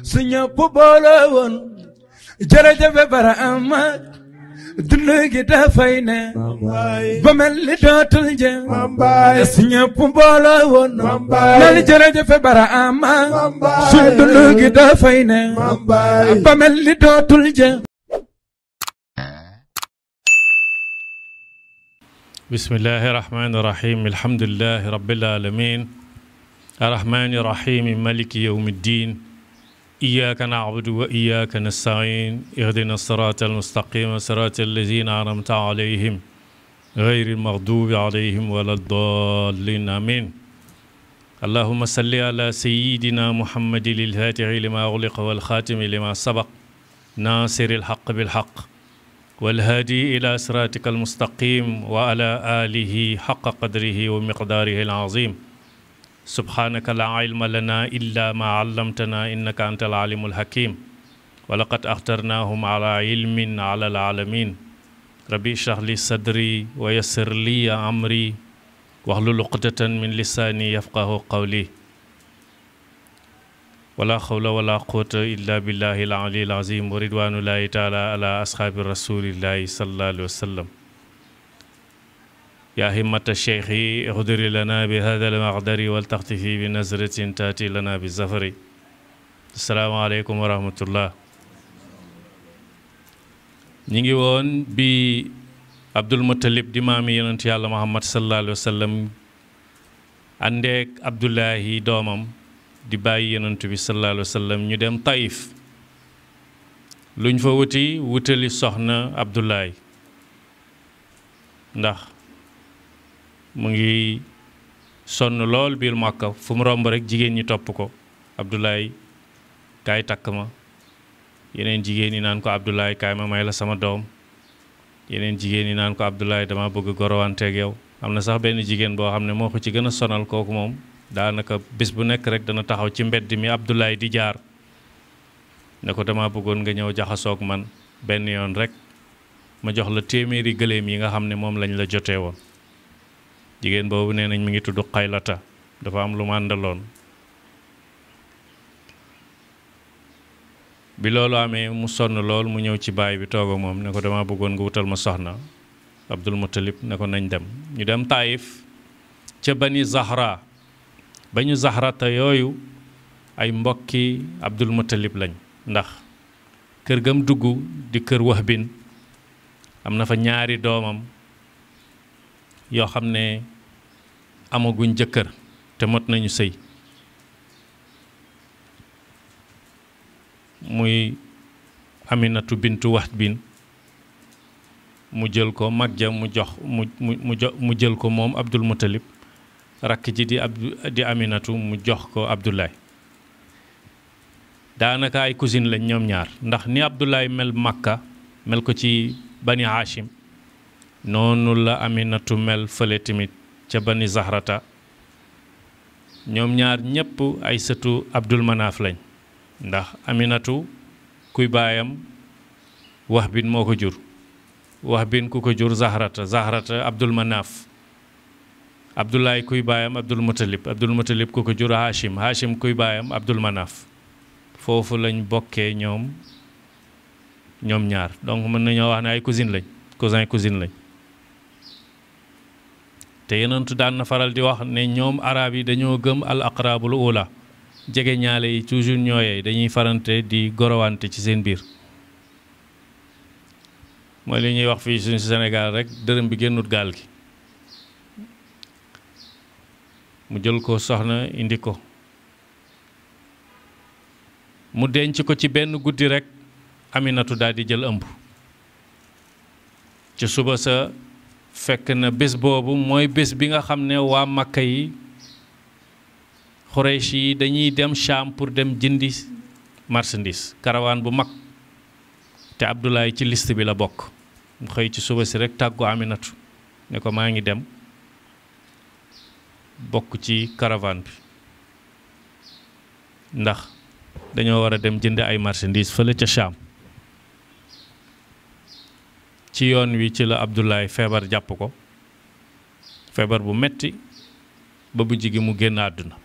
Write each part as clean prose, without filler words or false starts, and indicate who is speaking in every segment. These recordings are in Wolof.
Speaker 1: su ñëpp boole woon jërëjëf Barhama dund gi dafay ne ba mel ni dootul jeex su ñëpp boole woon mel jërëjëf Barhama su dund gi dafay ne ba mel ni dootul jeex.
Speaker 2: bismillahi rahmani rahim alhamdulillahi rabbil alamin arrahmani rahim maliki yawmi ddin iyyaka na'budu wa iyyaka nasta'in ihdina sirata almustaqima sirata allazina an'amta alayhim ghayril maghdubi alayhim waladdallin amin allahumma salli ala sayyidina muhammadin al-fatihi lima ughliqa wal khatimi lima sabaq nasiril haqqi bil haqq والهادي إلى صراطك المستقيم وعلى آله حق قدره ومقداره العظيم سبحانك لا علم لنا إلا ما علمتنا إنك أنت العليم الحكيم ولقد أخترناهم على علم على العالمين ربي اشرح لي صدري ويسر لي أمري واحلل عقدة من لساني يفقه قولي ولا حول ولا قوة إلا بالله العلي العظيم ورضوان الله تعالى على أصحاب رسول الله صلى الله عليه وسلم يا همة الشيخ اغدر لنا بهذا المقدر والتختفي بنظرة تأتي لنا بالظفر السلام عليكم ورحمة الله نيجي وون بي عبد المطلب دي مامي يونت يالله محمد صلى الله عليه وسلم عندك عبد الله دومم di bàyyi yonent bi sallallahu alayhi wa sallam ñu dem Taïf luñ fa wutali soxna Abdoulaye ndax mu ngi sonn lool biir Makka fu mu romb rek jigéen ñi topp ko Abdoulaye kaay takk ma yeneen jigéen ñi naan ko Abdoulaye kaay ma may la sama doom yeneen jigéen ñi naan ko Abdoulaye dama bëgg gorowanteeg yow am na sax benn jigéen boo xam ne moo ko ci gën a sonal kooku moom daanaka bés bu nekk rek dana taxaw ci mbedd mi Abdoulaye di jaar ne ko dama bëggoon nga ñëw jaxasoog man benn yoon rek ma jox la téeméeri gëléem yi nga xam ne moom lañ la jotee woon jigéen boobu nee nañ mi ngi tudd Xaylata dafa am lu mu àndaloon bi loolu amee mu sonn lool mu ñëw ci baay bi toog ak moom ne ko dama bëggoon nga wutal ma soxna Abdul Muttalib ne ko nañ dem ñu dem Taïf ca Bani Zahra bañu Zahrata yooyu ay mbokki Abdul Muttalib lañ ndax kër gam dugg di kër Wahbin am na fa ñaari doomam yoo xam ne amaguñ jëkkër te mot nañu sëy muy Aminatu bintu Wahbin mu jël ko mag ja mu jox mu jël ko moom Abdul Muttalib rakk ji di Aminatu mu jox ko Abdoulaye daanaka ay cousine lañ ñoom ñaar ndax ni Abdoulaye mel Makka mel ko ci Bani Hashim noonu la Aminatu mel fële tamit ca Bani Zahrata ñoom ñaar ñépp ay sëtu Abdul Manaaf lañ ndax Aminatu kuy baayam Wahbin moo ko jur Wahbin ku ko jur Zahrata Abdul Manaaf Abdoulaye kuy baayam Abdul Muttalib ku ko jur Hashim kuy baayam Abdul Manaf foofu lañ bokkee ñoom ñaar donc mën nañoo wax ne ay cousine lañ te yenentu daan na faral di wax ne ñoom arab yi dañoo gëm al aqrabul ula jege ñaale yi toujours ñooyee dañuy farante di gorowante ci seen biir mooy li ñuy wax fii suñu Sénégal rek dërëm bi génnut gaal gi mu jël ko soxna indi ko mu denc ko ci benn guddi rek Aminatu daal di jël ëmb ci suba sa fekk na bés boobu mooy bés bi nga xam ne waa Makka yi Xuraysh yi dañuy dem Sham pour dem jëndi marchandise karawaan bu mag te Abdoulaye ci liste bi la bokk mu xëy ci suba si rek tàggu Aminatu ne ko maa ngi dem bokk ci caravane bi ndax dañoo war a dem jënd ay marchandise fële ca Sham ci yoon wi ci la Abdoulaye feebar jàpp ko feebar bu metti ba bu jigi mu génn àdduna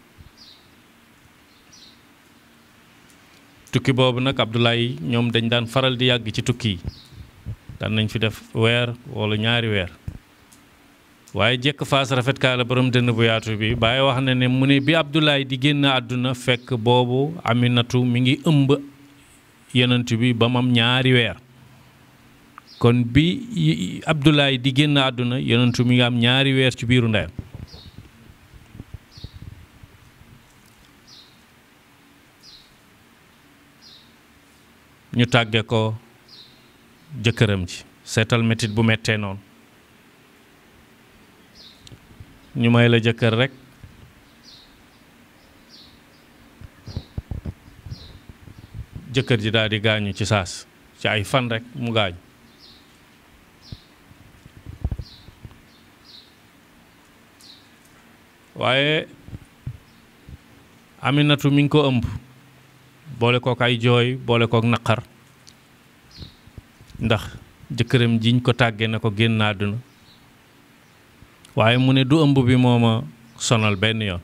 Speaker 2: tukki boobu nag Abdoulaye ñoom dañ daan faral di yàgg ci tukki yi daan nañ fi def weer wala ñaari weer waaye jekk faas rafet kaala borom dënn bu yaatu bi Baay wax na ne mu ne bi Abdoulaye di génn àdduna fekk boobu Aminatu mi ngi ëmb yonent bi ba mu am ñaari weer kon bi Abdoulaye di génn àdduna yonent mi ngi am ñaari weer ci biiru ndeyam ñu tàgge ko jëkkëram ji seetal metit bu mettee noonu ñu may la jëkkër rek jëkkër ji daal di gaañu ci saas ci ay fan rek mu gaañu waaye Aminatu mi ngi ko ëmb boole kook ay jooy boole kook naqar ndax jëkkëram jiñ ko tàggee na ko génn àdduna waaye mu ne du ëmb bi moo ma sonal benn yoon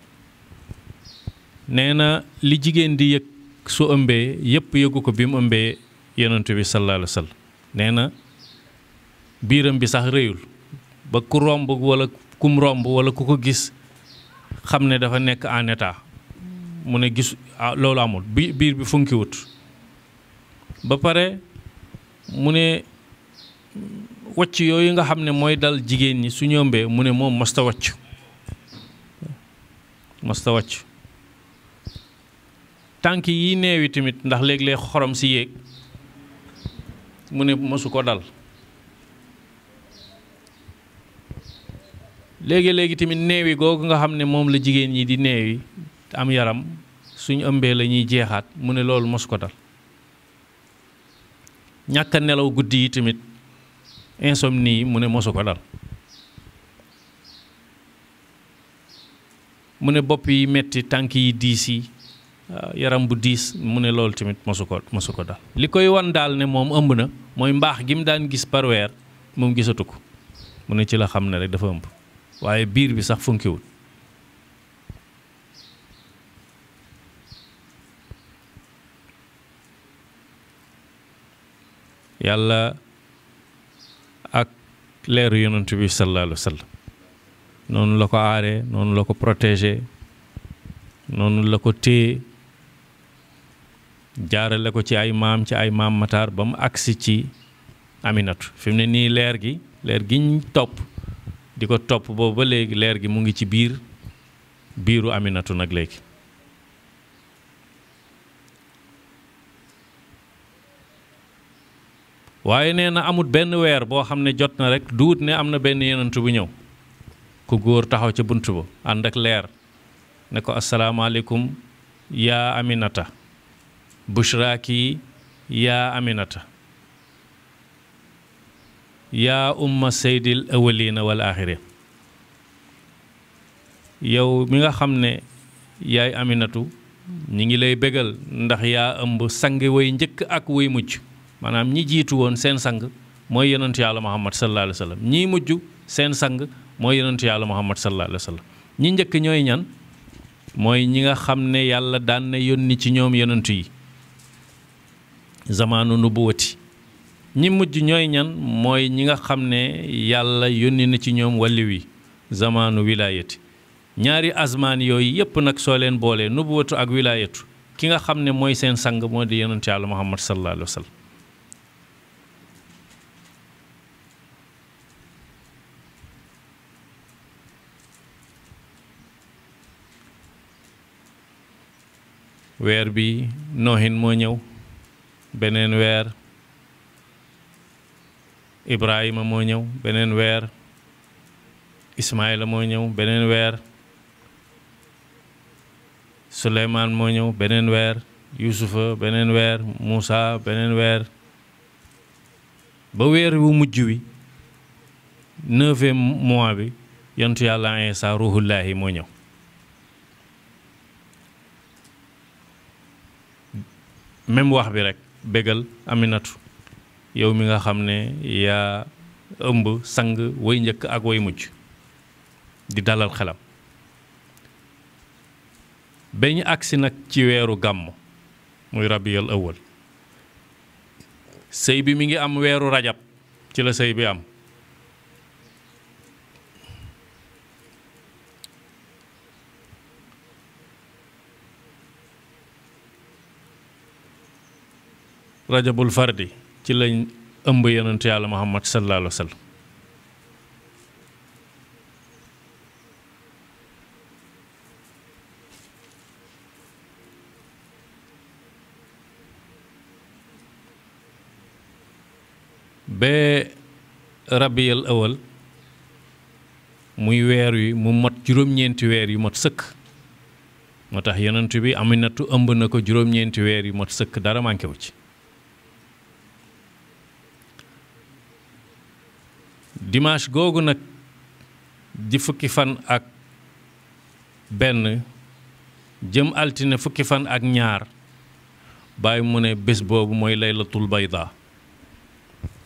Speaker 2: nee na li jigéen di yëg su ëmbee yëpp yëgu ko bi mu ëmbee yonent bi sallallahu alayhi wa sallam nee na biiram bi sax réyul ba ku romb wala kum romb wala ku ko gis xam ne dafa nekk en état mu ne gis loolu amul biir bi funkiwut ba pare mu ne wacc yooyu nga xam ne mooy dal jigéen ñi su ñëmbee mu ne moom mosta wacc tànk yi neewi tamit ndax léeg-léeg xorom si yéeg mu ne mosu ko dal léegi-léegi tamit neewi googu nga xam ne moom la jigéen ñi di neewi am yaram suñ ëmbee la ñuy jeexaat mu ne loolu mosu ko dal ñàkk a nelaw guddi yi tamit insomnie yi mu ne mosu ko dal mu ne bopp yi metti tànk yi diis yi yaram bu diis mu ne loolu tamit mosu ko dal li koy wan daal ne moom ëmb na mooy mbaax gi mu daan gis par weer moom gisatu ko mu ne ci la xam ne rek dafa ëmb waaye biir bi sax funkiwul yàlla ak leeru yonent bi sallallahu alayhi wa sallam noonu la ko aaree noonu la ko protégé noonu la ko téye jaarale ko ci ay maam Matar ba mu agsi ci Aminatu fi mu ne nii leer gi ñu topp di ko topp boobu ba léegi leer gi mu ngi ci biiru Aminatu nag léegi waaye nee na amut benn weer boo xam ne jot na rek duut ne am na benn yonent bu ñëw ku góor taxaw ca bunt ba ànd ak leer ne ko asalaamaaleykum yaa Aminata bushraaki yaa Aminata yaa umma seydil awalina wal axirin yow mi nga xam ne yaay Aminatu ñi ngi lay bégal ndax yaa ëmb sang way njëkk ak way mujj maanaam ñi jiitu woon seen sang mooy yonentu yàlla Muhammad sallallahu alayhi wa sallam ñii mujj seen sang mooy yonentu yàlla Muhammad sallallahu alayhi wa sallam ñi njëkk ñooy ñan mooy ñi nga xam ne yàlla daan na yónni ci ñoom yonentu yi zamaanu nubuwati ñi mujj ñooy ñan mooy ñi nga xam ne yàlla yónni na ci ñoom wàlliw yi zamaanu wilaayati ñaari azmaan yooyu yépp nag soo leen boolee nubuwatu ak wilaayatu ki nga xam ne mooy seen sang moo di yonentu yàlla Muhammad sallallahu alayhi wa sallam weer bi noohin moo ñëw beneen weer Ibrahima moo ñëw beneen weer Ismaïla moo ñëw beneen weer Suleymaan moo ñëw beneen weer Yusufa beneen weer Muusa beneen weer ba weer wu mujj wi 9e mois bi yontu yàlla Iisaa ruhullaahi moo ñëw même wax bi rek bégal Aminatu yow mi nga xam ne yaa ëmb sang way njëkk ak way mujj di dalal xelam ba ñu agsi nag ci weeru gàmm muy rabiyal awal sëy bi mi ngi am weeru rajab ci la sëy bi am rajabul fardi ci lañ ëmb yonentu yàlla Muhammad sallallahu alayhi wa sallam ba rabiyal awal muy weer wi mu mot juróom-ñeenti weer yu mot sëkk moo tax yonent bi Aminatu ëmb na ko juróom-ñeenti weer yu mot sëkk dara manqué wu ci dimanche googu nag di fukki fan ak benn jëm altine fukki fan ak ñaar bàyyi mu ne bés boobu mooy laylatul bayda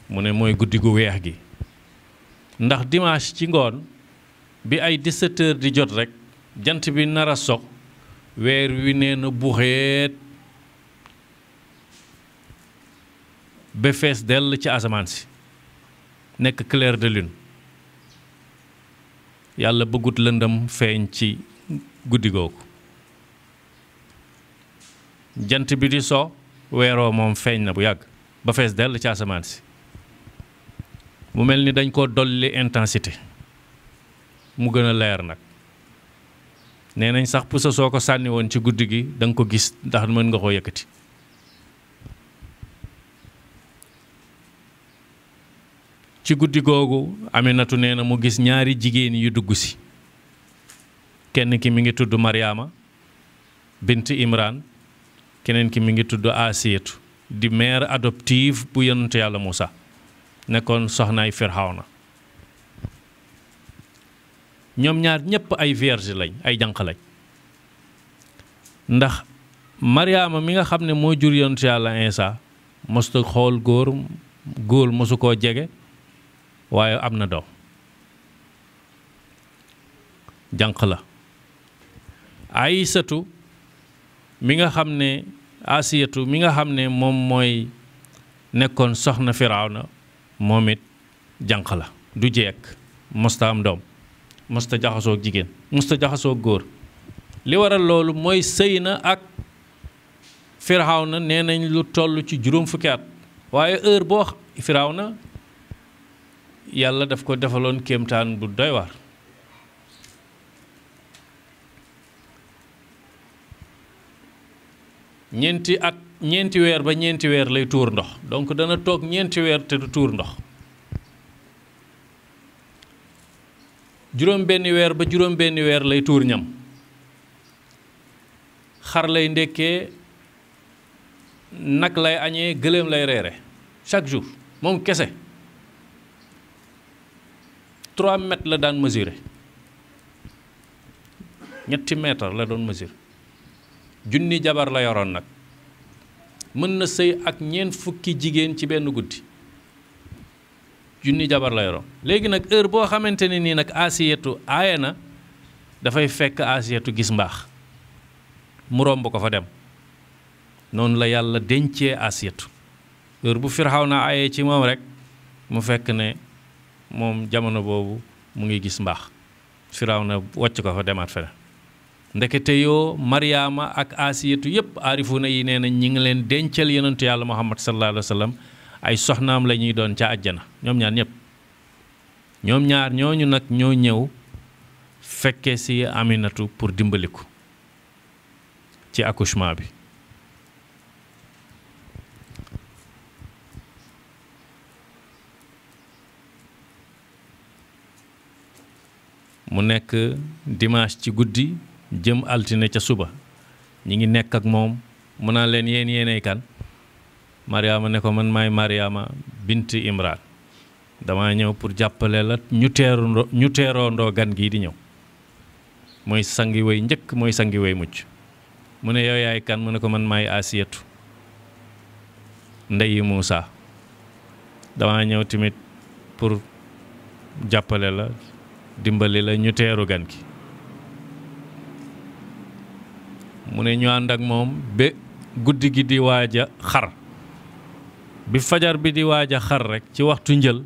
Speaker 2: mu ne mooy guddi gu weex gi ndax dimanche ci ngoon bi ay 17 heures di jot rek jant bi nar a sox weer wi nee na buxeet ba fees dell ci asamaan si nekk clair de lune yàlla bëggut lëndam feeñ ci guddi googu jant bi di so weeroo moom feeñ na bu yàgg ba fees dell ci asamaan si mu mel ni dañ ko dolli intensité mu gën a leer nag nee nañ sax pusa soo ko sànni woon ci guddi gi da nga ko gis ndax mën nga koo yëkkati ci guddi googu Aminatu nee na mu gis ñaari jigéen yu dugg si kenn ki mi ngi tudd Mariama bint Imran keneen ki mi ngi tudd Asiyatu di mère adoptive bu yonent yàlla Muusa nekkoon soxnaay Firawna ñoom ñaar ñépp ay vierge lañ ay jànq lañ ndax Mariama mi nga xam ne moo jur yonent yàlla Iisaa mosta xool góor mosu koo jege waaye am na doom jànq la Aysatu mi nga xam ne Asiyatu mi nga xam ne moom mooy nekkoon soxna Firawna moom it jànq la du jeeg mosta am doom mosta jaxasoo jigéen mosta jaxasoo góor li waral loolu mooy sëy na ak Firawna nee nañ lu toll ci juróom fukki at waaye heure boo Firawna yàlla daf ko defaloon kéemtaan bu doy waar ñeenti weer ba ñeenti weer lay tuur ndox donc dana toog ñeenti weer te du tuur ndox juróom benni weer ba juróom benni weer lay tuur ñam xar lay ndekkee nag lay añee gëléem lay reere chaque jour moom kese 3 mètres la daan mesurer ñetti mètre la doon mesurer junni jabar la yoroon nag mën na sëy ak ñeent fukki jigéen ci benn guddi junni jabar la yoroon léegi nag heure boo xamante ne nii nag Asiyatu aaye na dafay fekk Asiyatu gis mbaax mu romb ko fa dem noonu la yàlla dencee Asiyatu heure bu Firawna aaye ci moom rek mu fekk ne moom jamono boobu mu ngi gis mbaax Firawna wàcc ko fa demaat feneen ndekete yoo Mariama ak Asiyatu yépp aarifuna yi nee nañ ñi ngi leen dencal yonentu yàlla Muhammad sallallahu alayhi wa sallam ay soxnaam la ñuy doon ca àjjana ñoom ñaar ñëpp ñoom ñaar ñooñu nag ñoo ñëw fekke ci Aminatu pour dimbali ko ci accouchement bi mu nekk dimanche ci guddi jëm altine ca suba ñi ngi nekk ak moom mu naan leen yéenay kan Mariama ne ko man maay Mariama bint Imran dama ñëw pour jàppale la ñu teeroondoo gan gii di ñëw mooy sangi way njëkk mooy sangi way mucc mu ne yow yaay kan mu ne ko man maay Asiyatu ndeyi Muusa dama ñëw tamit pour jàppale la dimbali la ñu teeru gan gi mu ne ñu ànd ak moom ba guddi gi di waaj a xar bi fajar bi di waaj a xar rek ci waxtu njël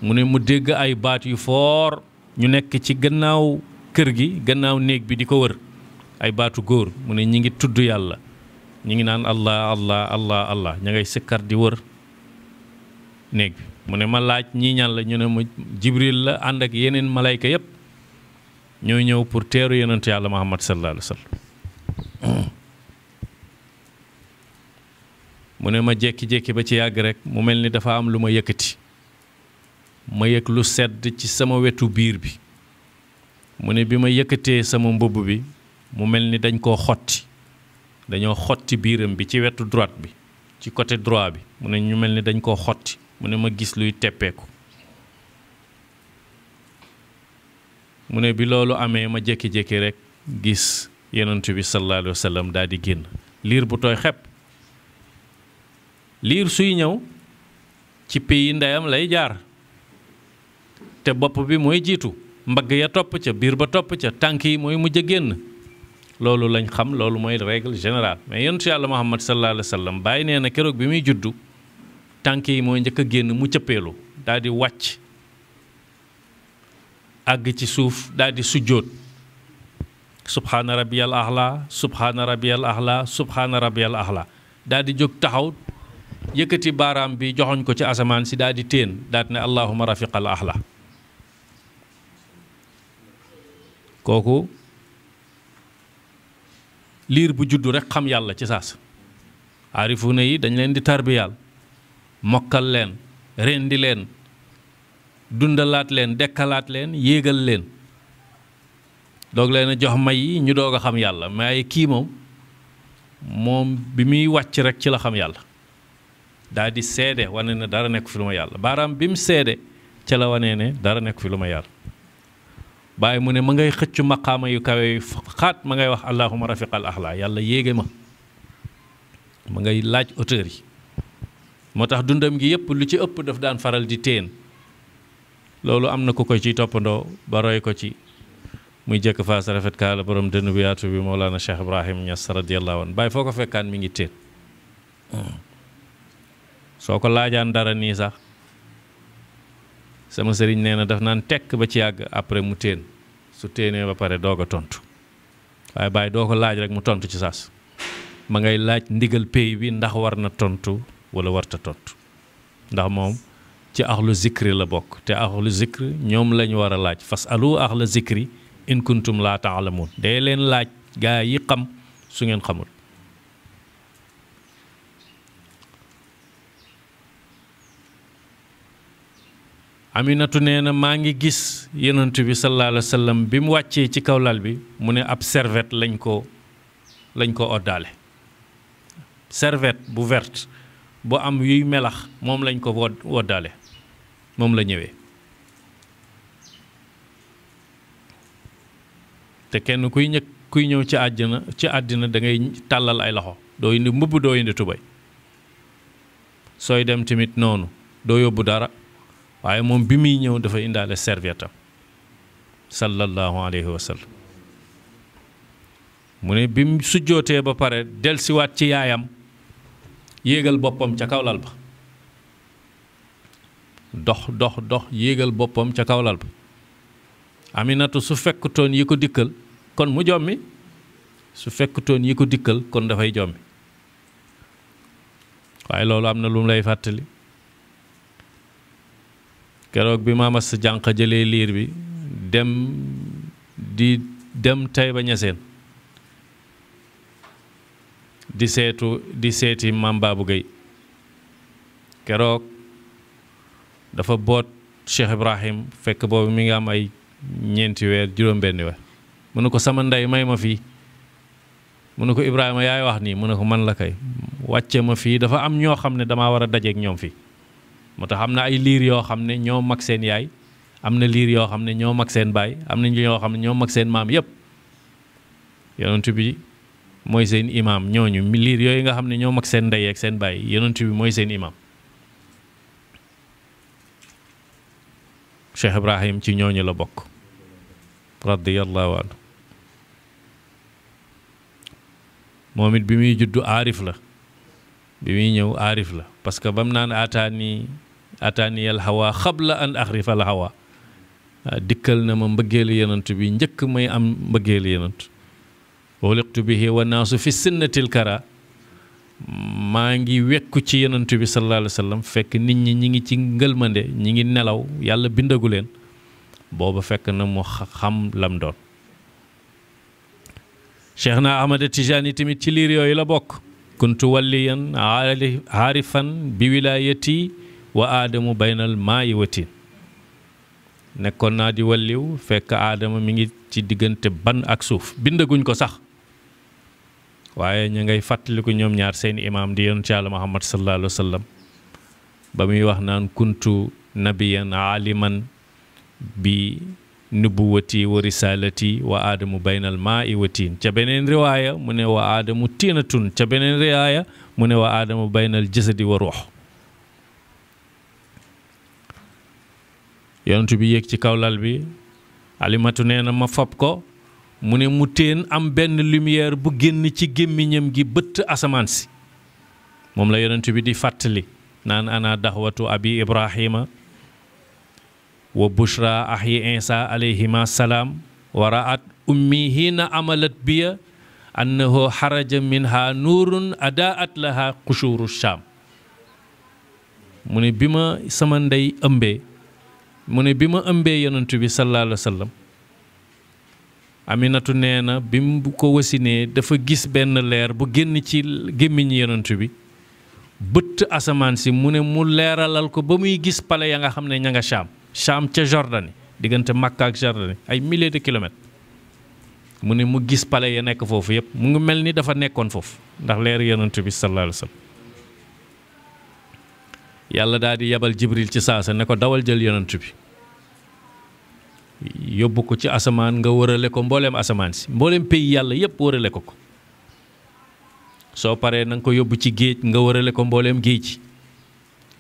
Speaker 2: mu ne mu dégg ay baat yu foor ñu nekk ci gannaaw kër gi gannaaw néeg bi di ko wër ay baatu góor mu ne ñi ngi tudd yàlla ñi ngi naan allah allah allah allah ña ngay sikkar di wër néeg bi mu ne ma laaj ñii ñan la ñu ne ma jibril la ànd ak yeneen malayka yépp ñoo ñëw pour teeru yonentu yàlla muhammad sallallahu alayhi wa sallam mu ne ma jékki-jékki ba ci yàgg rek mu mel ni dafa am lu ma yëkkati ma yëg lu sedd ci sama wetu biir bi mu ne bi ma yëkkatee sama mbubb bi mu mel ni dañ koo xotti dañoo xotti biiram bi ci wetu droite bi ci côté droit bi mu ne ñu mel ni dañ koo xotti mu ne ma gis luy teppeeku mu ne bi loolu amee ma jékki-jékki rek gis yonent bi sallallahu alayhi wa sallam daal di génn liir bu tooy xepp liir suy ñëw ci pays ndeyam lay jaar te bopp bi mooy jiitu mbagg ya topp ca biir ba topp ca tànk yi mooy mujj a génn loolu lañ xam loolu mooy règle générale mais yonentu yàlla muhammad sallallahu alayhi wa sallam bàyyi nee na keroog bi muy juddu tànk yi mooy njëkk a génn mu cëppeelu daal di wàcc àgg ci suuf daal di sujjóot subhaana rabbiyal ahla subhaana rabbiyal ahla subhaana rabbiyal ahla daal di jóg taxaw yëkkati baaraam bi joxoñ ko ci asamaan si daal di téen daal ne allahumma rafiqal ahla kooku liir bu juddu rek xam yàlla ci saas aarifuuna yi dañ leen di tarbiyaal mokkal leen rendi leen dundalaat leen dekkalaat leen yéegal leen doog leen a jox may yi ñu doog a xam yàlla mais kii moom bi muy wàcc rek ci la xam yàlla daal di seede wane ne dara nekk fi lu ma yàlla baaraam bi mu seede ca la wane ne dara nekk fi lu ma yàlla bàyyi mu ne ma ngay xëccu maqaama yu kawe yu xaat ma ngay wax allahumma rafiqal ahla yàlla yéege ma ngay laaj auteur yi moo tax dundam gi yëpp lu ci ëpp daf daan faral di téen loolu am na ku ko ciy toppandoo ba roy ko ci muy jëkk faas rafet kaala borom dënn bu yaatu bi Mawlana Cheikh Ibrahim Niass radiyallahu anhu bàyyi foo ko fekkaan mi ngi téen soo ko laajaan dara nii sax sama sëriñ nee na daf naan tekk ba ci yàgg après mu téen su téenee ba pare doog a tontu waaye bàyyi doo ko laaj rek mu tontu ci saas ma ngay laaj ndigal pay bi ndax war na tontu wala warta tontu ndax moom ci axlu zikri la bokk te axlu zikri ñoom lañu war a laaj fas alu axla zikri in kuntum laa taalamuun day leen laaj gaa yi xam su ngeen xamul Aminatu nee na maa ngi gis yonent bi sallallahu alayhi wa sallam bi mu wàccee ci kaw lal bi mu ne ab serviette lañ ko oddaale serviette bu verte bu am yuy melax moom lañ ko woddaale moom la ñëwee te kenn kuy ñëw ci àddina da ngay tàllal ay loxo doo indi mbubb doo indi tubay sooy dem tamit noonu doo yóbbu dara waaye moom bi muy ñëw dafa indaale serviette am sallallahu alayhi wa sallam mu ne bi mu sujjootee ba pare delsiwaat ci yaayam yéegal boppam ca kawlal ba dox yéegal boppam ca kawlal ba Aminatu su fekkutoon yi ko dikkal kon mu jommi su fekkutoon yi ko dikkal kon dafay jommi waaye loolu am na lu mu lay fàttali keroog bi maama sa jànq jëlee liir bi dem Taïba Niassène di seeti Maam Babou Gueye keroog dafa boot Cheikh Ibrahim fekk boobu mi ngi am ay ñeenti weer juróom-benni weer mu ne ko sama ndey may ma fii mu ne ko Ibrahima yaay wax nii mu ne ko man la kay wàcce ma fii dafa am ñoo xam ne damaa war a dajeek ñoom fii moo tax am na ay liir yoo xam ne ñoo mag seen yaay am na liir yoo xam ne ñoo mag seen baay am na ñoo xam ne ñoo mag seen maam yépp yonent bi mooy seen imaam ñooñu liir yooyu nga xam ne ñoo mag seen ndey ak seen baay yonent bi mooy seen imaam Cheikh Ibrahim ci ñooñu la bokk radiyallahu anhu moom it bi muy juddu aarif la bi muy ñëw aarif la parce que bam naan ataani al hawa xabla an axrifa al hawa dikkal na ma mbëggeelu yonent bi njëkk may am mbëggeelu yonent xuliqtu bihi wa naasu fi sinnatil kara maa ngi wekku ci yonent bi sallallahu alayhi wa sallam fekk nit ñi ñi ngi ci ngëlmande ñi ngi nelaw yàlla bindagu leen booba fekk na mu xam lam doon cheikh na ahmada tijaani tamit ci liir yooyu la bokk kuntu walliyan aarifan bi wilayati wa aadamu baynal maayi watiin nekkoon naa di walliw fekk aadama mi ngi ci diggante ban ak suuf bindaguñ ko sax waaye ñu ngay fàttaliku ñoom ñaar seen imaam di yonent Yàlla Muhammad sallallahu alayhi wa sallam ba muy wax naan kuntu nabiyan aaliman bi nubuwati wa risalati wa aadamu baynal maa'i wa tiin ca beneen riwaaya mu ne wa aadamu tiinatun ca beneen riwaaya mu ne wa aadamu baynal jasadi wa ruux yonent bi yéeg ci kaw lal bi alimatu nee na ma fab ko mu ne mu teen am benn lumière bu génn ci gémmiñam gi bëtt asamaan si moom la yonent bi di fàttali naan ana daxwatu abi ibrahima wa bushra ahyi insa alayhima salaam wa ra'at ummi hiina amalat biya annahu xaraja minha nuurun adaat laha qushuru sham mu ne bi ma sama ndey ëmbee mu ne bi ma ëmbee yonent bi sallallahu alayhi wa sallam aminatu nee na bi mu ko wasinee dafa gis benn leer bu génn ci gémmiñ yonent bi bëtt asamaan si mu ne mu leeralal ko ba muy gis pale ya nga xam ne ña nga Cham ca Jordanie diggante Makka ak Jordanie ay milliers de kilomètres mu ne mu gis pale ya nekk foofu yëpp mu ngi mel ni dafa nekkoon foofu ndax leer yonent bi sallallahu alayhi wa sallam yàlla daal di yabal Jibril ci saasa ne ko dawal jël yonent bi yóbbu ko ci asamaan nga wërale ko mbooleem asamaan si mbooleem pays yàlla yëpp wërale ko soo paree na nga ko yóbbu ci géej nga wërale ko mbooleem géej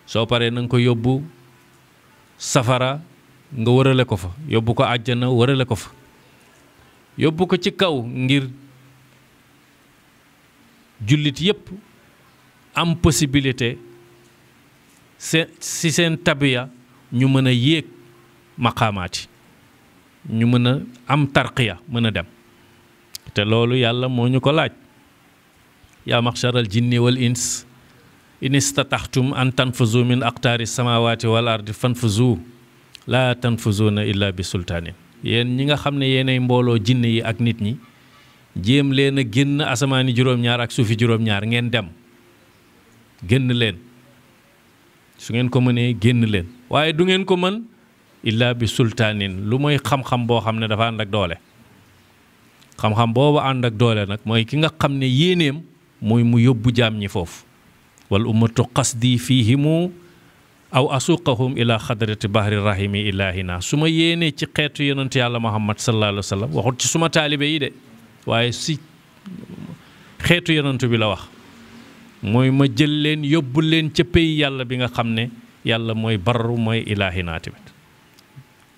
Speaker 2: soo paree na nga ko yóbbu safara nga wërale ko fa yóbbu ko àjjana wërale ko fa yóbbu ko ci kaw ngir jullit yëpp am possibilité si seen tabiya ñu mën a yéeg maqaamaati ñu mën a am tarqiya mën a dem te loolu yàlla moo ñu ko laaj yaa maxcharal jinni wal ins in istataxtum an tanfuzu min aqtaari samawati wal ardi fanfuzu laa tanfuzuna illa bi sultaanin yéen ñi nga xam ne yéenay mbooloo jinne yi ak nit ñi jéem leen a génn asamaani juróom-ñaar ak suufi juróom-ñaar ngeen dem génn leen su ngeen ko mënee génn leen waaye du ngeen ko mën illa bi sultaanin lu mooy xam-xam boo xam ne dafa ànd ak doole xam-xam boobu ànd ak doole nag mooy ki nga xam ne yéeneem mooy mu yóbbu jaam ñi foofu wal ummatu qasdi fihimu aw asuqahum ila xadrati bahri rahimi ilahina su ma yéenee ci xeetu yonent yàlla muhammad sallallahu alayhi wa sallam waxut ci suma taalibe yi de waaye si xeetu yonent bi la wax mooy ma jël leen yóbbu leen ca pays yàlla bi nga xam ne yàlla mooy barru mooy ilahina tamit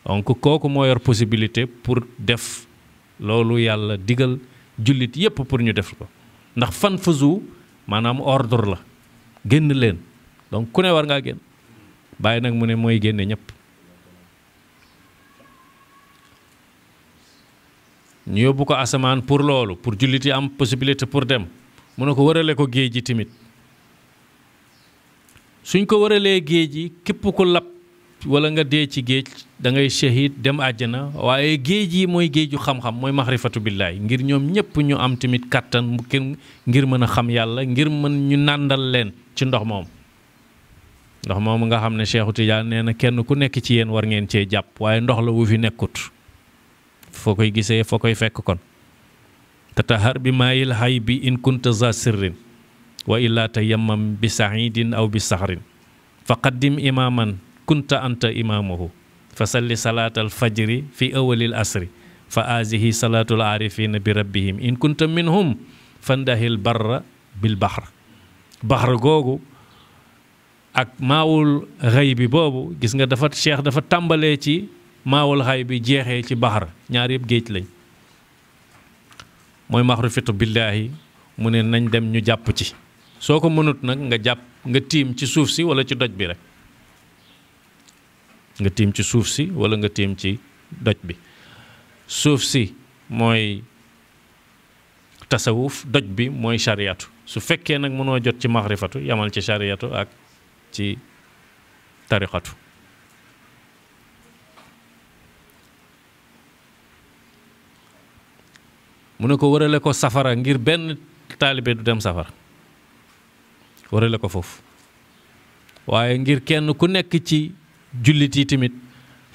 Speaker 2: donc kooku moo yor possibilité pour def loolu yàlla digal jullit yépp pour ñu def ko ndax fan fazu maanaam ordre la génn leen donc ku ne war ngaa génn bàyyi nag mu ne mooy génne ñëpp ñu yóbbu ko asamaan pour loolu pour jullit yi am possibilité pour dem mu ne ko wërale ko géej gi tamit suñ ko wëralee géej gi képp ku lab wala nga dee ci géej da ngay shahid dem àjjana waaye géej yi mooy géeju xam-xam mooy maxrifatu billaahi ngir ñoom ñëpp ñu am tamit kàttan mu kenn ngir mën a xam yàlla ngir mën ñu nàndal leen ci ndox moom nga xam ne Cheikhu Tidiane nee na kenn ku nekk ci yéen war ngeen cee jàpp waaye ndox la wu fi nekkut foo koy gisee foo koy fekk kon tatahar bi maayil hay bi in kunta za sirrin wa illa tayammam bi saidin aw bi saxrin fa qaddim imaman kunta anta imamahu fa salli salaatal fajri fi awalil asri fa azihi salaatul arifina bi rabbihim in kunta minhum fandahil barra bil bahr bahr googu ak maawul xëy bi boobu gis nga dafa cheikh dafa tàmbalee ci maawul xëy bi jeexee ci bahr ñaar yëpp géej lañ mooy maxrifatu billaahi mu ne nañ dem ñu jàpp ci soo ko mënut nag nga jàpp nga tiim ci suuf si wala ci doj bi rek nga tiim ci suuf si wala nga tiim ci doj bi suuf si mooy tasawuf doj bi mooy chariyatu su fekkee nag mënoo jot ci maxrifatu yamal ci chariyatu ak ci tariqatu mu ne ko wërale ko safara ngir benn taalibe du dem safara wërale ko foofu waaye ngir kenn ku nekk ci jullit yi tamit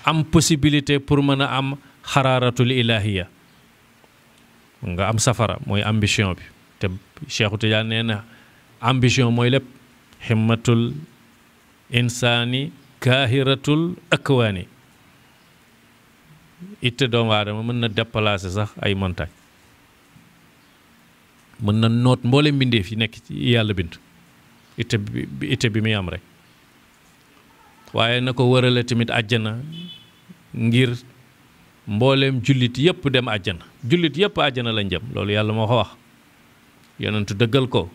Speaker 2: am possibilité pour mën a am xaraaratul ilahiya nga am safara mooy ambition bi te Cheikhu Tidiane nee na ambition mooy lépp himmatul insaani kaahiratul akwaani itte doomu aadama mën na déplacer sax ay montagne mën na noot mboole mbindeef yi nekk ci yàlla bind itte bi muy am rek waaye na ko wërale tamit àjjana ngir mbooleem jullit yëpp dem àjjana jullit yëpp àjjana lañ jëm loolu yàlla moo ko wax yonentu dëggal ko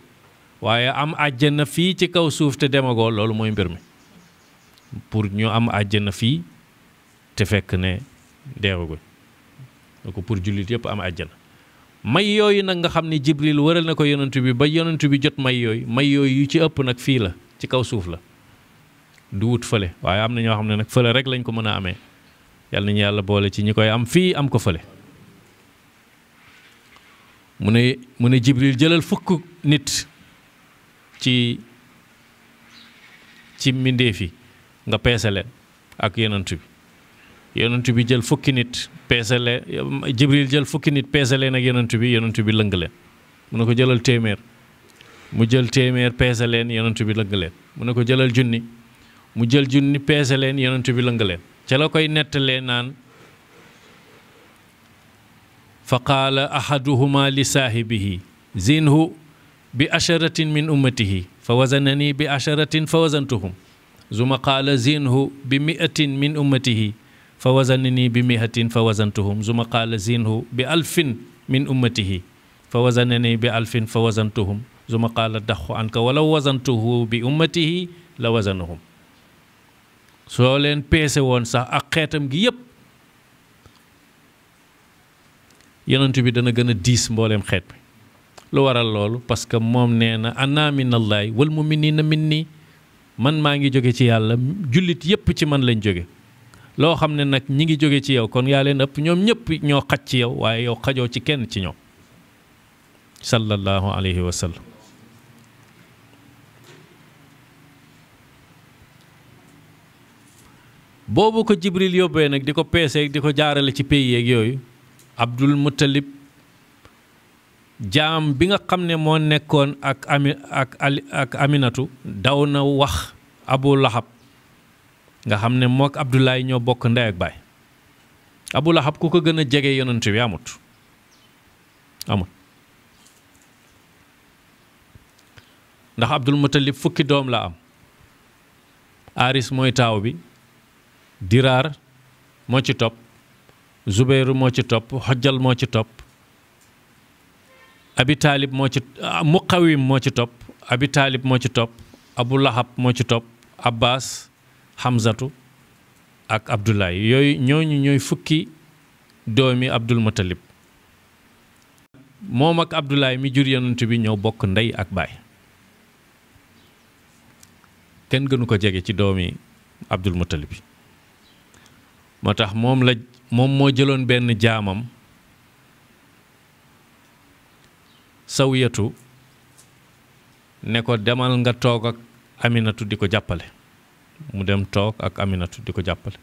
Speaker 2: waaye am àjjana fii ci kaw suuf te demagoo loolu mooy mbir mi pour ñu am àjjana fii te fekk ne deewaguñ ko pour jullit yëpp am àjjana may yooyu nag nga xam ne Jibril wëral na ko yonentu bi ba yonentu bi jot may yooyu yu ci ëpp nag fii la ci kaw suuf la du wut fële waaye am na ñoo xam ne nag fële rek lañ ko mën a amee yàlla nañu yàlla boole ci ñi koy am fii am ko fële mu ne Jibril jëlal fukk nit ci mbindeef yi nga peese leen ak yonent bi jël fukki nit peese leen Jibril jël fukki nit peese leen ak yonent bi lëng leen mu ne ko jëlal téeméer mu jël téeméer peese leen yonent bi lëng leen mu ne ko jëlal junni mu jël junni peese leen yonent bi lëng leen ca la koy nettalee naan fa qaala ahaduhuma li saahibihi zinhu bi asharatin min ummatihi fa wazanani bi asharatin fa wazantuhum zuma qaala zinhu bi mi'atin min ummatihi fa wazanani bi mi'atin fa wazantuhum zuma qaala zinhu bi alfin min ummatihi fa wazanani bi alfin fa wazantuhum zuma qaala daxu anka walaw wazantuhu bi ummatihi la wazanuhum soo leen peese woon sax ak xeetam gi yépp yonent bi dana gën a diis mbooleem xeet bi lu waral loolu parce que moom nee na ana minallahi wal mu'minina minni man maa ngi jóge ci yàlla jullit yépp ci man lañ jóge loo xam ne nag ñi ngi jóge ci yow kon yaa leen ëpp ñoom ñëpp ñoo xaj ci yow waaye yow xajoo ci kenn ci ñoom sallallahu alayhi wa sallam boobu ko Jibril yóbbee nag di ko peeseeg di ko jaarale ci pays yeeg yooyu Abdul Muttalib jaam bi nga xam ne moo nekkoon ak Aminatu daw na wax Abu Lahab nga xam ne mook Abdoulaye ñoo bokk ndey ak baay Abu Lahab ku ko gën a jege yonent bi amut ndax Abdul Muttalib fukki doom la am Aris mooy taaw bi Diraar moo ci topp Zubeyru moo ci topp Xojjal moo ci topp Abi Taalib moo ci Muqawim moo ci topp Abi Taalib moo ci topp Abu Lahab moo ci topp Abbas Hamzatu ak Abdoulaye yooyu ñooñu ñooy fukki doomi Abdul Muttalib moom ak Abdoulaye mi jur yonent bi ñoo bokk ndey ak baay kenn gënu ko jege ci doomi Abdul Muttalib bi moo tax moom moo jëloon benn jaamam Sawiyatu ne ko demal nga toog ak Aminatu di ko jàppale mu dem toog ak Aminatu di ko jàppale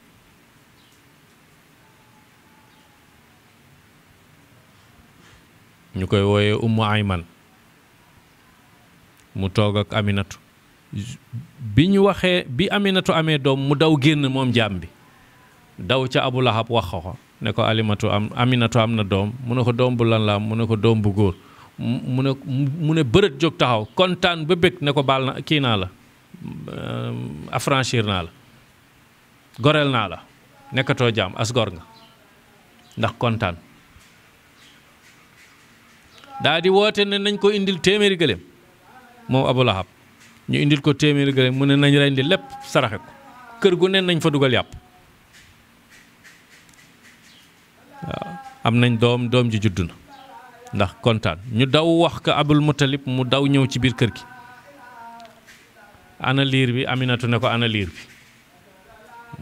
Speaker 2: ñu koy wooyee Ummu Ayman mu toog ak Aminatu bi ñu waxee bi Aminatu amee doom mu daw génn moom jaam bi daw ca Abu Lahab wax ko ne ko Aminatu am na doom mu ne ko doom bu lan la am mu ne ko doom bu góor mu ne bërët jóg taxaw kontaan ba bëgg ne ko baal na kii naa la affranchir naa la goreel naa la nekkatoo jaam as gor nga ndax kontaan daa di woote ne nañ ko indil téeméeri gëléem moom Abu Lahab ñu indil ko téeméeri gëléem mu ne nañ rendi lépp saraxe ko kër gu ne nañ fa dugal yàpp waaw am nañ doom ji juddu na ndax kontaan ñu daw wax ko Abul Muttalib mu daw ñëw ci biir kër gi ana liir bi Aminatu ne ko ana liir bi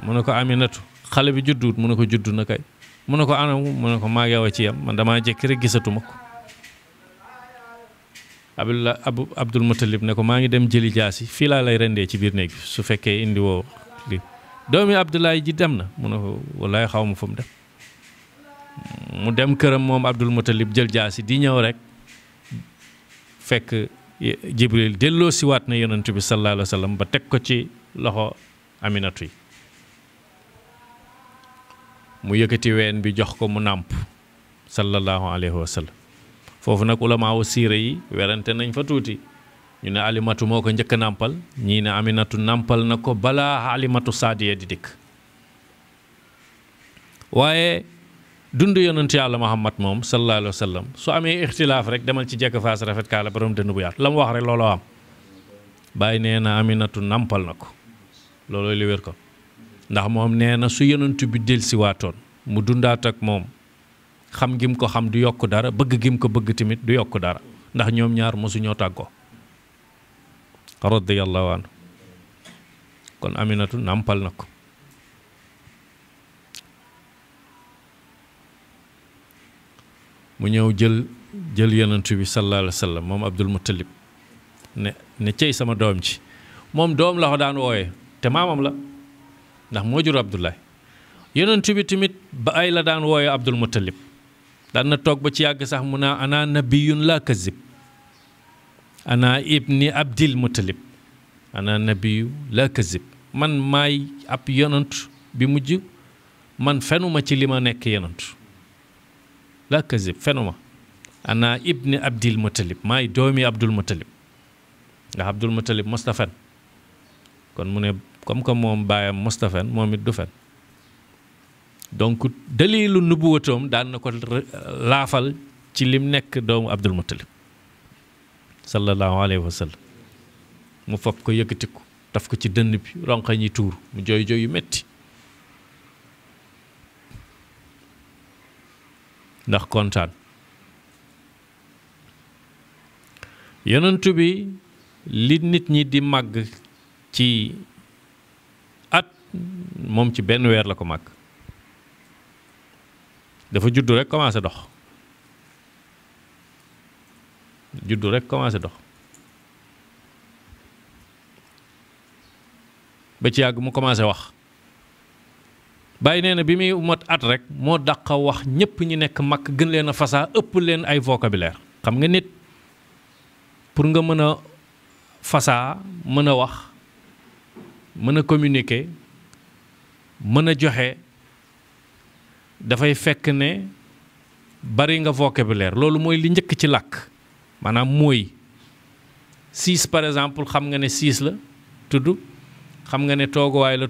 Speaker 2: mu ne ko Aminatu xale bi judduwut mu ne ko juddu na kay mu ne ko ana mu ne ko maa ngi yow a ci yam man damaa jékki rek gisatuma ko Abdul Muttalib ne ko maa ngi dem jëli jaasi fii laa lay rendee ci biir néeg bi su fekkee indi woo lii doomi Abdoulaye ji dem na mu ne ko wallaay xaw ma fu mu dem mu dem këram moom Abdul Muttalib jël jaasi di ñëw rek fekk Jibril delloo si waat na yonent bi sallallahu alayhi wa sallam ba teg ko ci loxo Aminatu yi mu yëkkati ween bi jox ko mu nàmp sallallahu alayhi wa sallam foofu nag ulamaa wu siira yi werante nañ fa tuuti ñu ne Alimatu moo ko njëkk a nàmpal ñii ne Aminatu nàmpal na ko balaa Alimatu Saadiya di dikk waaye dund yonent yàlla Muhammad moom sallallahu alayhi wa sallam su amee ixtilaaf rek demal ci jekk faas rafet kaala borom dënn bu yaatu la mu wax rek looloo am bàyyi nee na Aminatu nàmpal na ko loolooy li wér ko ndax moom nee na su yonent bi dellusiwaatoon mu dundaat ak moom xam gim ko xam du yokk dara bëgg gim ko bëgg tamit du yokk dara ndax ñoom ñaar mosuñoo tàggoo radiyallahu anhu kon Aminatu nàmpal na ko mu ñëw jël yonent bi sallallahu alayhi wa sallam moom Abdul Muttalib ne cey sama doom ci moom doom la ko daan wooyee te maamam la ndax moo jur Abdoulaye yonent bi tamit ba ay la daan wooyee Abdul Muttalib daan na toog ba ci yàgg sax mu naa ana nabiyun la kazib ana ibni Abdil Muttalib ana nabiyu la kazib man maay ab yonent bi mujj man fenuma ci li ma nekk yonent la kazib fenuma ana ibni Abdil Muttalib maay doomi Abdul Muttalib ndax Abdul Muttalib mosta fen kon mu ne comme que moom baayam mosta fen moom it du fen donc dalilu nubuwatoom daan na ko laafal ci lim nekk doomu Abdul Muttalib sallallahu alayhi wa sallam mu fab ko yëkkati ko taf ko ci dënn bi ronqa ñi tuur mu jooy jooy yu metti ndax kontaan yonent bi li nit ñi di màgg ci at moom ci benn weer la ko màgg dafa juddu rek commencé dox ba ci yàgg mu commencé wax bàyyi nee na bi muy mot at rek moo dàqa wax ñépp ñi nekk mag gën leen a fasaa ëpp leen ay vocabulaire xam nga nit pour nga mën a fasaa mën a wax mën a communiquer mën a joxe dafay fekk ne bari nga vocabulaire loolu mooy li njëkk ci làkk maanaam mooy siis par exemple xam nga ne siis la tudd xam nga ne tooguwaay la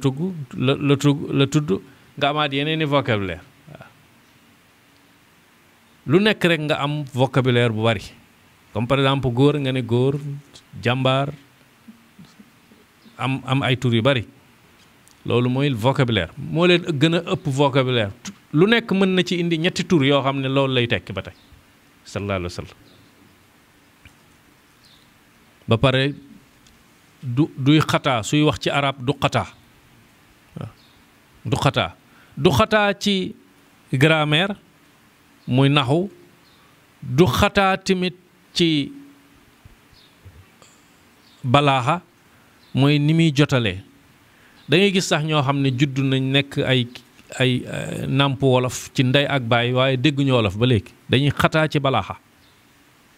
Speaker 2: tudd nga amaat yeneen i vocabulaire waaw lu nekk rek nga am vocabulaire bu bari comme par exemple góor nga ne góor jàmbaar am ay tur yu bari loolu mooy vocabulaire moo leen gën a ëpp vocabulaire lu nekk mën na ci indi ñetti tur yoo xam ne loolu lay tekki ba tey sallallahu alayhi wa sallam ba pare duy xataa suy wax ci arab du xataa waaw du xataa ci grammaire muy naxu du xataa tamit ci balaaxa mooy ni muy jotalee da ngay gis sax ñoo xam ne judd nañ nekk ay nàmp wolof ci ndey ak baay waaye dégguñu wolof ba léegi dañuy xataa ci balaaxa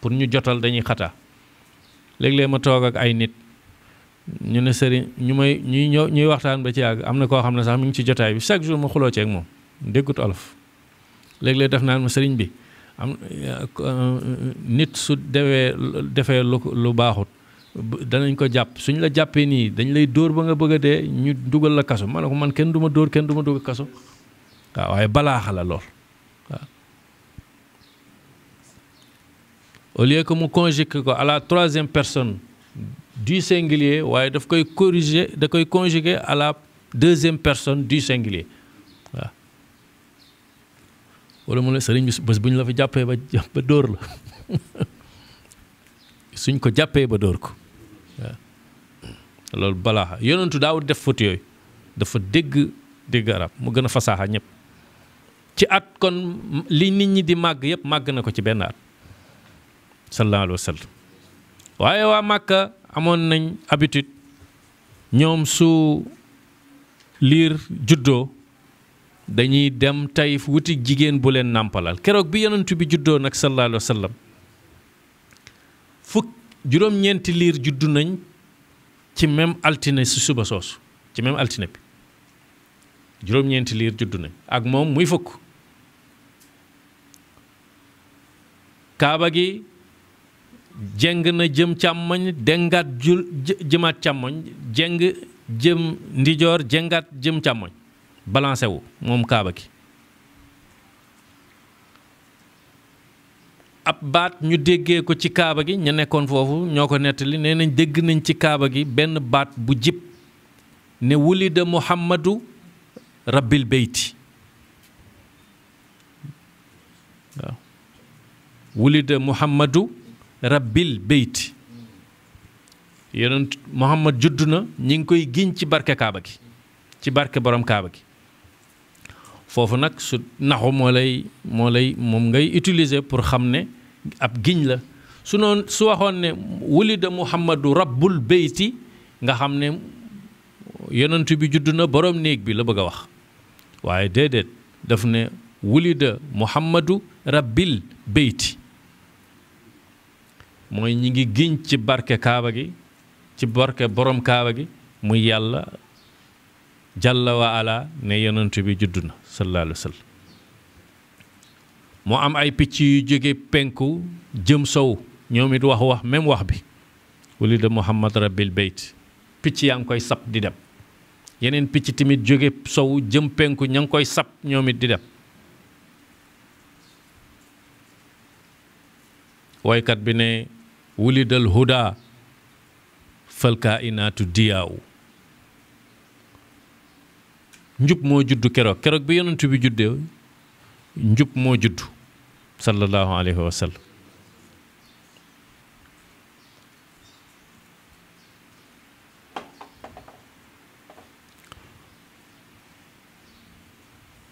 Speaker 2: pour ñu jotal dañuy xataa léeg-léeg ma toog ak ay nit ñu ne sëriñ ñuy waxtaan ba ci yàgg am na koo xam ne sax mi ngi ci jotaay bi chaque jour ma xuloo ceeg moom déggut olof léeg-léeg def naan ma sëriñ bi am nit su defee lu baaxut danañ ko jàpp suñ la jàppee nii dañ lay dóor ba nga bëgg a dee ñu dugal la kaso ma ne ko man kenn du ma dóor kenn du ma dugal kaso waaw waaye balaaxa la lool waaw au lieu que mu conjuguer ko à la troisième personne du singulier waaye daf koy corriger da koy conjuguer à la deuxième personne du singulier waaw wala mu ne sëriñ bi bés bu ñu la fa jàppee ba dóor la suñ ko jàppee ba dóor ko waaw loolu balaa yonentu daawut def faute yooyu dafa dégg arab mu gën a fasaaxa ñëpp ci at kon li nit ñi di màgg yëpp màgg na ko ci benn at sallallahu alayhi wa sallam waaye waa Màkka amoon nañ habitude ñoom su liir juddoo dañuy dem Taïf wuti jigéen bu leen nàmpalal keroog bi yonentu bi juddoo nag sallallahu alayhi wa sallam juróom-ñeenti liir juddu nañ ci même altine si suba soosu ci même altine bi juróom-ñeenti liir juddu nañ ak moom muy fukk kaaba gi jeng na jëm càmmoñ dengaat jëmaat càmmoñ jeng jëm ndijoor jengaat jëm càmmoñ balancé wu moom kaaba gi ab baat ñu déggee ko ci kaaba gi ña nekkoon foofu ñoo ko nettali nee nañ dégg nañ ci kaaba gi benn baat bu jib ne wulida muhammadu rabbil beyti waaw wulida muhammadu rabbil beyti yonent muhammad juddu na ñi ngi koy giñ ci barke kaaba gi ci barke borom kaaba gi foofu nag su naxu moom ngay utiliser pour xam ne ab giñ la su waxoon ne wulida muhammadu rabbul beyti nga xam ne yonent bi judd na borom néeg bi la bëgg a wax waaye déedéet daf ne wulida muhammadu rabbil beyti mooy ñi ngi giñ ci barke kaaba gi ci barke borom kaaba gi muy yàlla jalla wa ala ne yonent bi judd na sallallahu alayhi wa sallam moo am ay picc yu jóge penku jëm sow ñoom it wax même wax bi wulida muhammad rabbil bayt picc yaa ngi koy sab di dem yeneen picc tamit jóge sow jëm penku ña ngi koy sab ñoom it di dem woykat bi ne wulidal huda fal kainaatu diyaawu njub moo juddu keroog bi yonent bi juddee njub moo juddu sallallahu alayhi wa sallam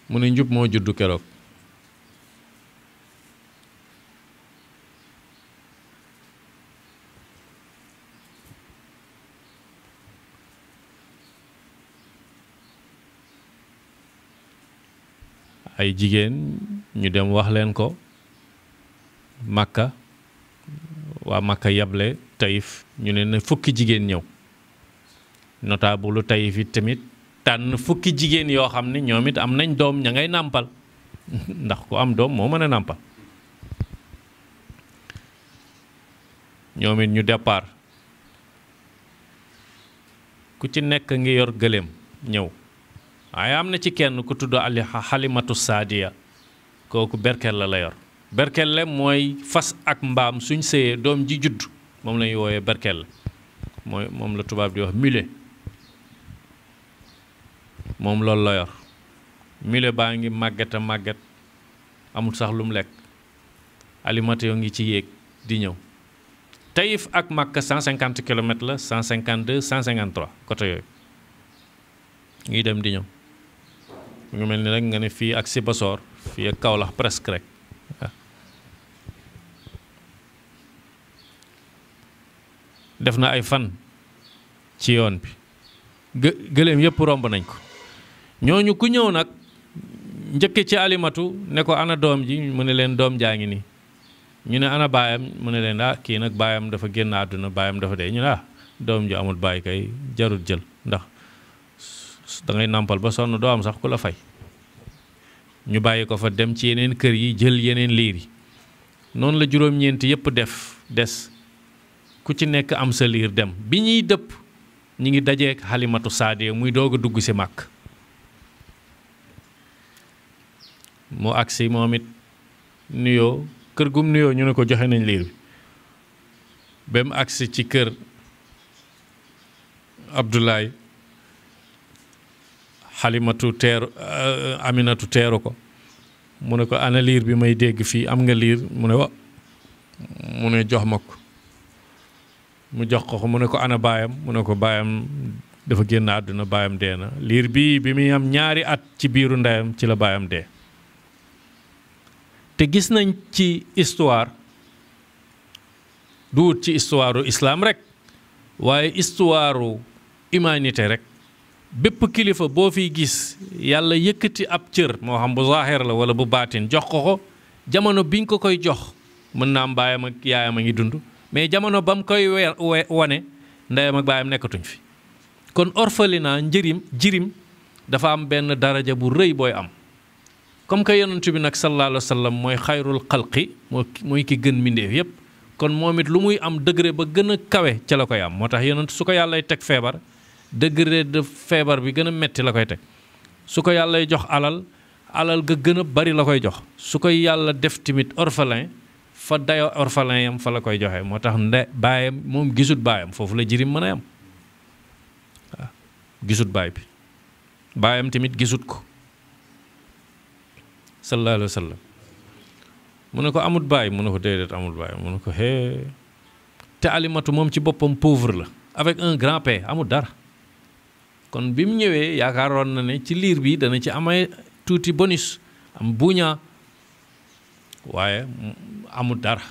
Speaker 2: mu ne njub moo juddu keroog ay jigéen ñu dem wax leen ko Makka waa Makka yable Taïf ñu ne na fukki jigéen ñëw notable Taïf it tamit tànn fukki jigéen yoo xam ne ñoom it am nañ doom ña ngay nàmpal ndax ku am doom moo mën a nàmpal ñoom it ñu départ ku ci nekk ngi yor gëléem ñëw waaye am na ci kenn ku tudd Halimatu Saadiya kooku berkelle la yor berkelle mooy fas ak mbaam suñ sëyee doom ji judd moom la ñuy wooyee berkelle moom la tubaab di wax mulet moom loolu la yor mulet baa ngi màgget a màgget amul sax lu mu lekk Halimatu yoo ngi ci yéeg di ñëw Taïf ak Makka 150 kilomètres la 152 153 côté yooyu ngi dem di ñëw mu ngi mel ni rek nga ne fii ak Sibassor fii ak Kaolack presque rek waaw def na ay fan ci yoon bi gëléem yëpp romb nañ ko ñooñu ku ñëw nag njëkke ci Halimatu ne ko ana doom ji mu ne leen doom jaa ngi nii ñu ne ana baayam mu ne leen kii nag baayam dafa génn àdduna baayam dafa dee ñu ne doom ji amul baay kay jarul jël ndax da ngay nàmpal ba sonn doo am sax ku la fay ñu bàyyi ko fa dem ci yeneen kër yi jël yeneen liir yi noonu la juróom-ñeenti yëpp des ku ci nekk am sa liir dem bi ñuy dëpp ñi ngi dajeek Halimatu Saadiya muy doog a dugg si màkk mu agsi moom it nuyoo kër gum nuyoo ñu ne ko joxe nañ liir bi ba mu agsi ci kër Abdoulaye Halimatu teeru Aminatu teeru ko mu ne ko ana liir bi may dégg fii am nga liir mu ne wa mu ne jox ma ko mu jox ko mu ne ko ana baayam mu ne ko baayam dafa génn àdduna baayam dee na liir bii bi muy am ñaari at ci biiru ndeyam ci la baayam dee te gis nañ ci histoire duut ci histoire u islam rek waaye histoire u humanité rek bépp kilifa boo fiy gis yàlla yëkkati ab cër moo xam bu zaahir la wala bu baatin jox ko jamono biñ ko koy jox mën naa am baayam ak yaayam a ngi dund mais jamono ba mu koy wane ndeyam ak baayam nekkatuñ fi kon orphelinat jirim dafa am benn daraja bu rëy booy am comme que yonent bi nag sallallahu alayhi wa sallam mooy xayrul xalqi mooy ki gën mbindeef yépp kon moom it lu muy am degré ba gën a kawe ca la koy am moo tax yonent su ko yàllay teg feebar degré de feebar bi gën a metti la koy teg su ko yàllay jox alal ga gën a bari la koy jox su ko yàlla def tamit orphelin fa dayo orphelin yam fa la koy joxe moo tax baayam moom gisut baayam foofu la jirim mën a yam waaw gisut baay bi baayam tamit gisut ko sallallahu alayhi wa sallam mu ne ko amut baay mu ne ko déedéet amul baay mu ne ko hee te Alimatu moom ci boppam pauvre la avec un grand P amul dara kon bi mu ñëwee yaakaaroon na ne ci liir bi dana ci amay tuuti bonus am buuñaa waaye amul dara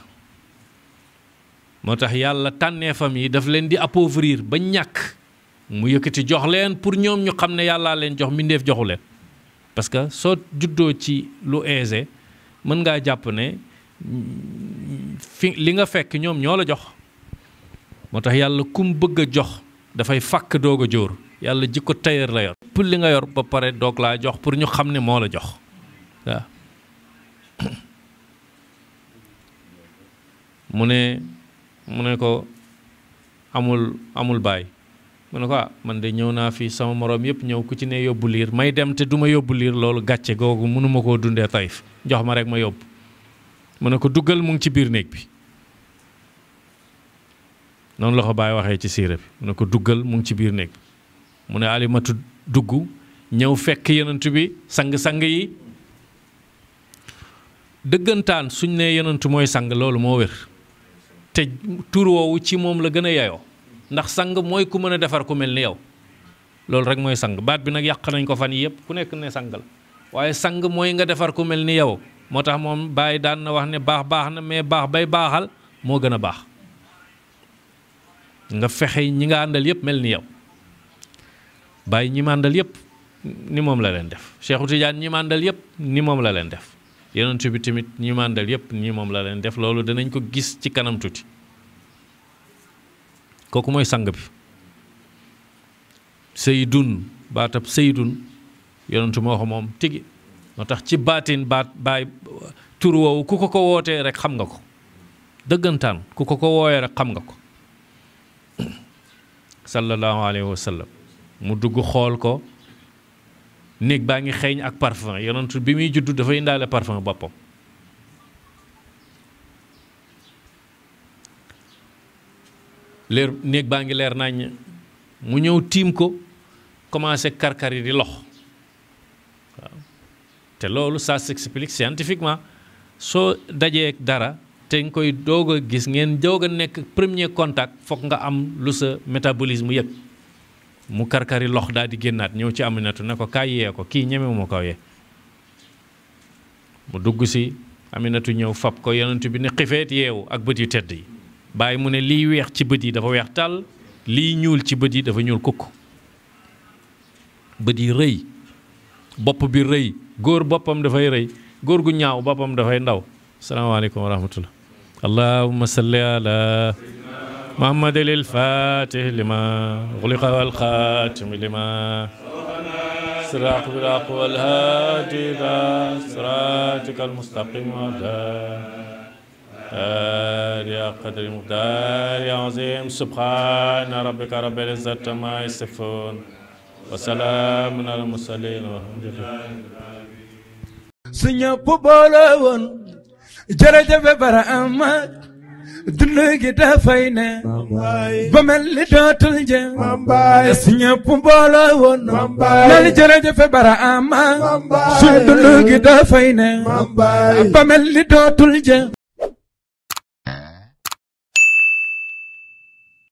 Speaker 2: moo tax yàlla tànneefam yi daf leen di appauvrir ba ñàkk mu yëkkati jox leen pour ñoom ñu xam ne yàllaa leen jox mbindeef joxu leen parce que soo juddoo ci lu aisé mën ngaa jàpp ne fi li nga fekk ñoom ñoo la jox moo tax yàlla kum bëgg a jox dafay fàkk doog a jóor yàlla jikko tailleur la yor pour li nga yor ba pare doog laa jox pour ñu xam ne moo la jox waaw mu ne ko amul baay mu ne ko man de ñëw naa fi sama moroom yëpp ñëw ku ci ne yóbbu liir may dem te du ma yóbbu liir loolu gàcce googu mënuma koo dundee Taïf jox ma rek ma yóbbu mu ne ko duggal mu ngi ci biir néeg bi noonu la ko Baay waxee ci siira bi mu ne ko duggal mu ngi ci biir néeg bi mu ne Alimatu dugg ñëw fekk yonent bi sang-sang yi dëggantaan suñ ne yonent mooy sang loolu moo wér te tur woowu ci moom la gën a yeyoo ndax sang mooy ku mën a defar ku mel ni yow loolu rek mooy sang baat bi nag yàq nañ ko fan yi yëpp ku nekk ne sang la waaye sang mooy nga defar ku mel ni yow moo tax moom Baay daan na wax ne baax na mais baax bay baaxal moo gën a baax nga fexe ñi nga àndal yëpp mel ni yow Baay ñi ma àndal yëpp ni moom la leen def Cheikhu Tidiane ñi ma àndal yëpp ni moom la leen def yonent bi tamit ñi ma àndal yëpp ni moom la leen def loolu danañ ko gis ci kanam tuuti kooku mooy sang bi Seydun baatab Seydun yonent moo ko moom tigi moo tax ci baatin baay tur woowu ku ko wootee rek xam nga ko dëggantaan ku ko wooyee rek xam nga ko sallallahu alayhi wa sallam mu dugg xool ko néeg baa ngi xeeñ ak parfum yonent bi muy juddu dafa indaale parfum boppam leer néeg baa ngi leer nañ mu ñëw tiim ko commencé karkar yi di lox waaw te loolu ça s'explique scientifiquement soo dajee dara te nga koy doog a gis ngeen doog a nekk premier contact foog nga am lu sa métabolisme yëg mu karkari lox daal di génnaat ñëw ci Aminatu ne ko kaay yee ko kii ñemewu ma ko yee mu dugg si Aminatu ñëw fab ko yonent bi ne xifeet yeewu ak bët yu tedd yi Baay mu ne lii weex ci bët yi dafa weex tàll lii ñuul ci bët yi dafa ñuul kukk bët yi rëy bopp bi rëy góor boppam dafay rëy góor gu ñaaw boppam dafay ndaw asalaamaaleykum wa rahmatullah allahumma salli ala محمد الفاتح لما غلق والخاتم لما صراط بالحق والهادي إلى صراطك المستقيم وعلى آله قدر مقدار عظيم سبحان ربك رب العزة عما يصفون وسلام على المرسلين والحمد لله
Speaker 1: سنيا بوبولون جرجب برامات dund gi dafay ne ba mel ni dootul jëm si ñëpp mbooloo woon nal jërëjëf Barhama su dund gi dafay ne ba mel ni dootul jëm